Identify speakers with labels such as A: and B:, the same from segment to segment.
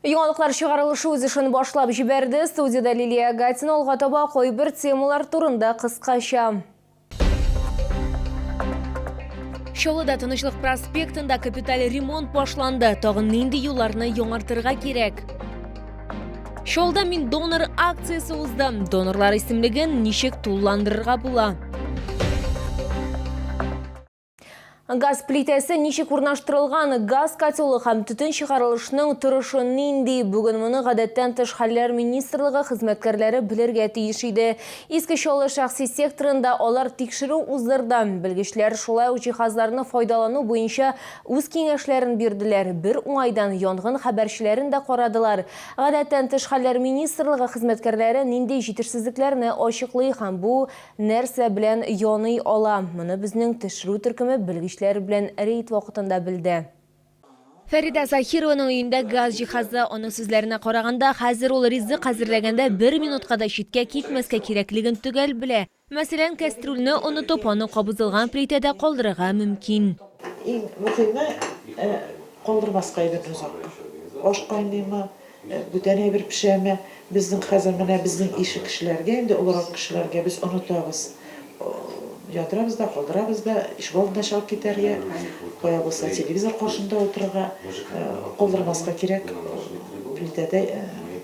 A: Яңалыклар чыгарылышы үз эшен башлап җибәрде. Студиядә Лилия Гатина алга таба кайбер темалар турында кыскача. Чаллыда Тынычлык проспектында капиталь ремонт башланды. Тагын нинди юлларны яңартырга кирәк? Чаллыда Мин донор акциясе узды. Донорлар исемлеген ничек тулыландырырга була? Газ плитәсе ничек урнаштырылган, газ котелы һәм төтен чыгарылышының торышы нинди? Бүген моны гадәттән тыш хәлләр министрлыгы хезмәткәрләре белергә тиеш иде. Иске Чаллы шәхси секторында алар тикшерү уздырды. Белгечләр шулай ук җиһазларны файдалану буенча үз киңәшләрен бирделәр, бер уңайдан янгын хәбәрчеләрен дә карадылар. Гадәттән тыш хәлләр министрлыгы хезмәткәрләре нинди җитешсезлекләрне ачыклый һәм бу Нәрсә белән яный ала? Моны безнең төшерү төркеме белгечләр белән рейд вакытында белде. Фәридә Заһированың өендә газ җиһазы. Аның сүзләренә караганда, хәзер ул ризык әзерләгәндә бер минутка да читкә китмәскә кирәклеген төгәл белә. Мәсәлән, кәстрүлне онытып, аны кабызылган плитәдә калдырырга мөмкин.
B: Иң мөхиме, калдырмаска әйберне озакка. Аш кайныймы, Бүтән әйбер пешәме? Безнең хәзер менә безнең ише кешеләргә, инде олырак кешеләргә без онытабыз. Яндырабыз да, калдырабыз да, ишегалдына чыгып китәргә, кая булса телевизор каршында утырырга, калдырмаска кирәк плитәдә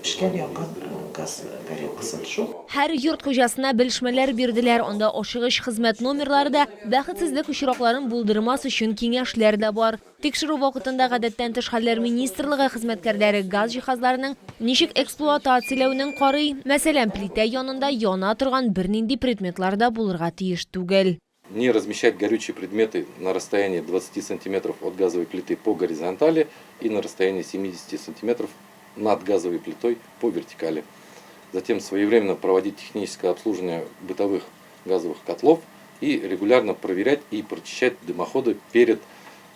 B: пешкән, янган газ горелкасын. Шул.
A: Һәр йорт хуҗасына белешмәләр бирделәр, анда ашыгыч хезмәт номерлары да, бәхетсезлек очракларын булдырмас өчен киңәшләр дә бар. Тикшерү вакытында Гадәттән тыш хәлләр министрлыгы хезмәткәрләре газ җиһазларының ничек эксплуатацияләүнең карый. Мәсәлән, плитә янында яна торган бернинди предметлар да булырга тиеш түгел.
C: Не размещать горючие предметы на расстоянии 20 сантиметров от газовой плиты по горизонтали и на расстоянии 70 сантиметров над газовой плитой по вертикали. Затем своевременно проводить техническое обслуживание бытовых газовых котлов и регулярно проверять и прочищать дымоходы перед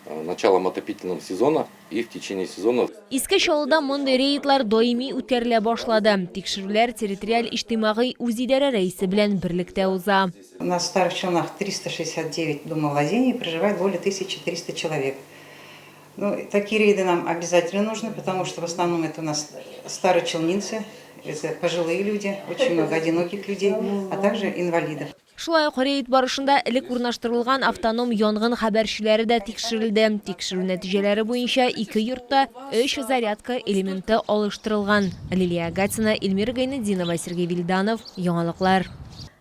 C: э, началом отопительного сезона и в течение сезона.
A: Иске Чаллыда мондый рейдлар даими үткәрелә башлады. Тикшерүләр территориаль иҗтимагый үзидарә рәисе белән берлектә уза.
D: У нас в Старых Челнах 369 домовладений, проживает более 1300 человек. Ну, такие рейды нам обязательно нужны, потому что в основном это у нас старочелнинцы, это пожилые люди, очень много одиноких людей, а также инвалидов.
A: Шулай ук рейд барышында элек урнаштырылган автоном янгын хәбәрчеләре дә тикшерелде. Тикшерү нәтиҗәләре буенча ике йортта өч зарядка элементы алыштырылган. Лилия Гатина, Эльмира Гайнетдинова, Сергей Вильданов, Яңалыклар.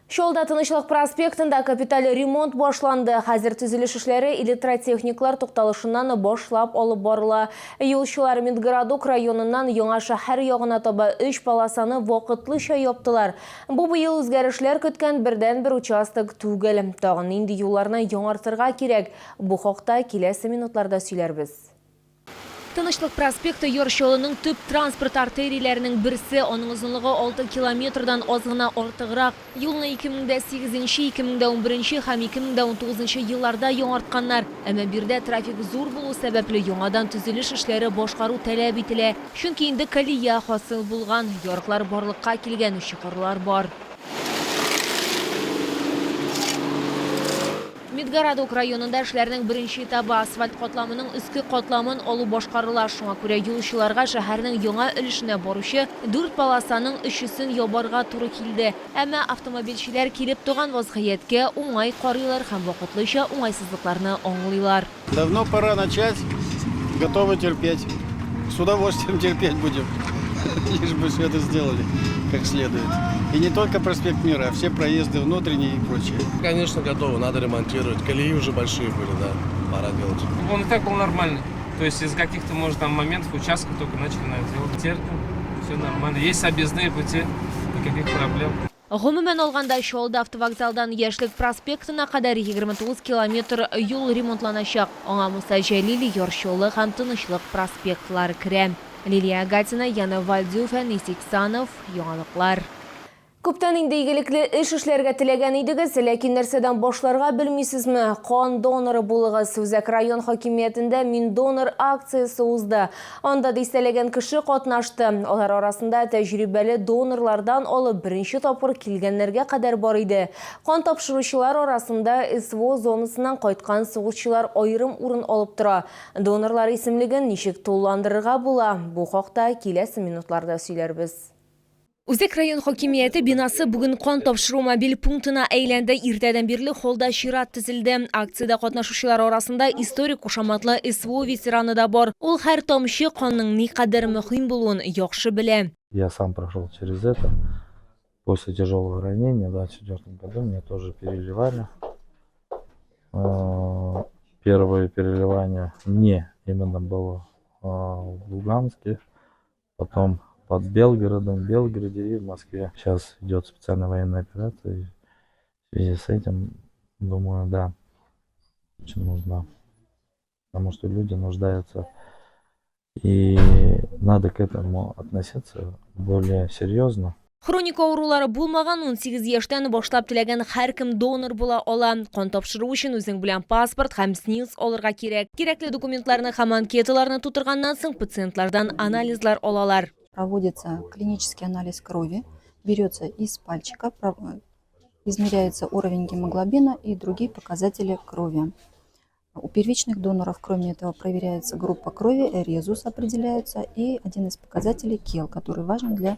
A: Чаллыда Тынычлык проспектында капиталь ремонт башланды. Хәзер төзелеш эшләре электротехниклар тукталышыннан башлап алып барыла. Юлчылар Медгородок районыннан Яңа шәһәр ягына таба өч полосаны вакытлыча яптылар. Бу быел үзгәрешләр көткән бердәнбер участок түгел. Тагын нинди юлларны яңартырга кирәк? Бу хакта киләсе минутларда сөйләрбез. Тынычлык проспекты Яр Чаллының төп транспорт артерияләренең берсе, аның озынлыгы 6 километрдан аз гына артыграк. Юлны 2008 нче, 2011 нче һәм 2019 нчы елларда яңартканнар. Әмма биредә трафик зур булу сәбәпле, яңадан төзелеш эшләре башкару таләп ителә. Чөнки инде колея хасил булган, ярыклар барлыкка килгән, чокырлар бар. Медгородок районында эшләрнең беренче этабы, асфальт катламының өске катламын алу башкарыла. Шуңа күрә юлчыларга шәһәрнең яңа өлешенә баручы дүрт полосаның өчесен ябарга туры килде. Әмма автомобильчеләр килеп туган вазгыятькә уңай карыйлар һәм вакытлыча уңайсызлыкларны аңлыйлар.
E: Давно пора начать, готовы терпеть. С удовольствием терпеть будем, лишь бы все это сделали как следует. И не только проспект Мира, а все проезды внутренние и прочее.
F: Конечно, готовы, надо ремонтировать. Колеи уже большие были, да, пора делать.
G: Он и так был нормальный. То есть из каких-то, может, там моментов, участков только начали наверное, делать. Терпим, все нормально. Есть объездные пути, никаких проблем.
A: Гомумән алганда, Чаллыда автовокзалдан Яшьлек проспектына кадәр 29 километр юл ремонтланачак. Аңа Муса Җәлил, Яр Чаллы һәм Тынычлык проспектлары керә. Лилия Гатина, Яна Вальдюф, Әнис Иксанов, Яңалыклар. Күптән инде игелекле эш эшләргә теләгән идегез, ләкин нәрсәдән башларга белмисезме? Кан доноры булыгыз! Үзәк район хакимиятендә Мин донор акциясе узды. Анда дистәләгән кеше катнашты. Алар арасында тәҗрибәле донорлардан алып беренче тапкыр килгәннәргә кадәр бар иде. Кан тапшыручылар арасында СВО зонасыннан кайткан сугышчылар аерым урын алып тора. Донорлар исемлеген ничек тулыландырырга була? Бу хакта киләсе минутларда сөйләрбез. Үзәк район хакимияте бинасы бүген кан тапшыру мобиль пунктына әйләнде. Иртәдән бирле холлда чират тезелде. Акциядә катнашучылар арасында историк кушаматлы СВО ветераны да бар. Ул һәр тамчы канның никадәр мөһим булуын яхшы белә.
H: Я сам прошел через это. После тяжелого ранения в 24 году меня тоже переливали. Первое переливание мне именно было в Луганске. Потом под Белгородом, в Белгороде и в Москве. Сейчас идет специальная военная операция. И в связи с этим, думаю, да, очень нужна. Потому что люди нуждаются. И надо к этому относиться более серьезно.
A: Хроник авырулары булмаган 18 яшьтән башлап теләгән һәркем донор була ала. Кан тапшыру өчен үзең белән паспорт һәм СНИЛС алырга кирәк. Кирәкле документларны һәм анкеталарны тутырганнан соң пациентлардан анализлар алалар.
I: Проводится клинический анализ крови, берется из пальчика, измеряется уровень гемоглобина и другие показатели крови. У первичных доноров, кроме этого, проверяется группа крови, резус определяется и один из показателей КЕЛ, который важен для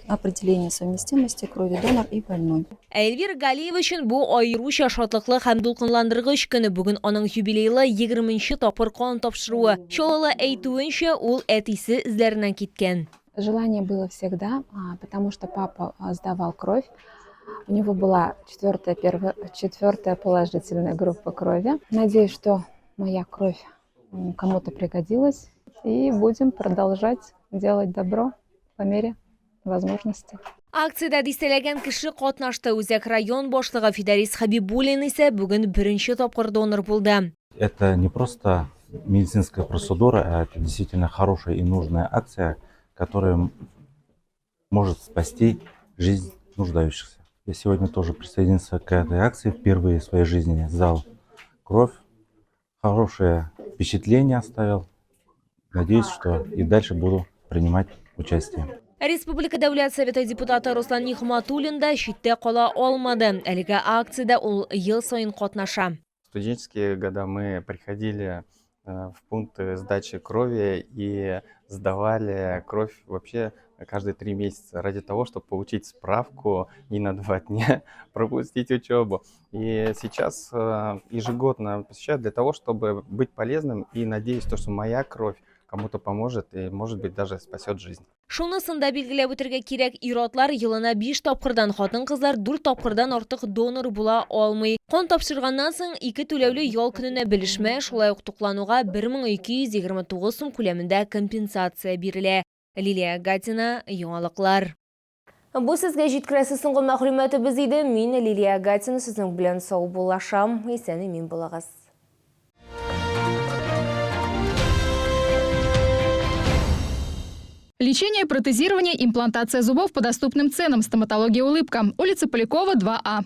I: определения совместимости крови донор и больной.
A: Ә Эльвира Галиева өчен бу аеруча шатлыклы һәм дулкынландыргыч көн. Бүген аның юбилейлы 20 нче тапкыр кан тапшыруы. Чаллылы әйтүенчә, ул әтисе эзләреннән киткән.
J: Желание было всегда, потому что папа сдавал кровь. У него была четвертая, первая, четвертая положительная группа крови. Надеюсь, что моя кровь кому-то пригодилась. И будем продолжать делать добро по мере возможности.
A: Акциядә дистәләгән кеше катнашты. Үзәк район башлыгы Фидарис Хәбибуллин исә бүген беренче тапкыр донор булды.
K: Это не просто медицинская процедура, а это действительно хорошая и нужная акция, которая может спасти жизнь нуждающихся. Я сегодня тоже присоединился к этой акции, впервые в своей жизни сдал кровь. Хорошее впечатление оставил. Надеюсь, что и дальше буду принимать участие.
A: Республика Дәүләт Советы депутаты Руслан Нигъмәтуллин да читтә кала алмады. Әлеге акциядә ул ел саен катнаша.
L: В студенческие года мы приходили в пункты сдачи крови и сдавали кровь вообще каждые 3 месяца ради того, чтобы получить справку и на 2 дня пропустить учебу. И сейчас ежегодно посещаю для того, чтобы быть полезным, и надеюсь, то, что моя кровь кому-то поможет и, может быть, даже спасет жизнь.
A: Шунысын да билгеләп үтәргә кирәк, ир-атлар елына 5 тапкырдан, хатын-кызлар 4 тапкырдан артык донор була алмый. Кан тапшырганнан соң ике түләүле ял көненә белешмә, шулай ук туклануга 1229 сум күләмендә компенсация бирелә. Лилия Гатина, яңалыклар. Бу сезгә җиткерәсе соңгы мәгълүматыбыз иде. Мин Лилия Гатина сезнең белән саубуллашам. Исән имин булыгыз.
M: Лечение, протезирование, имплантация зубов по доступным ценам. Стоматология «Улыбка». Улица Полякова, 2А.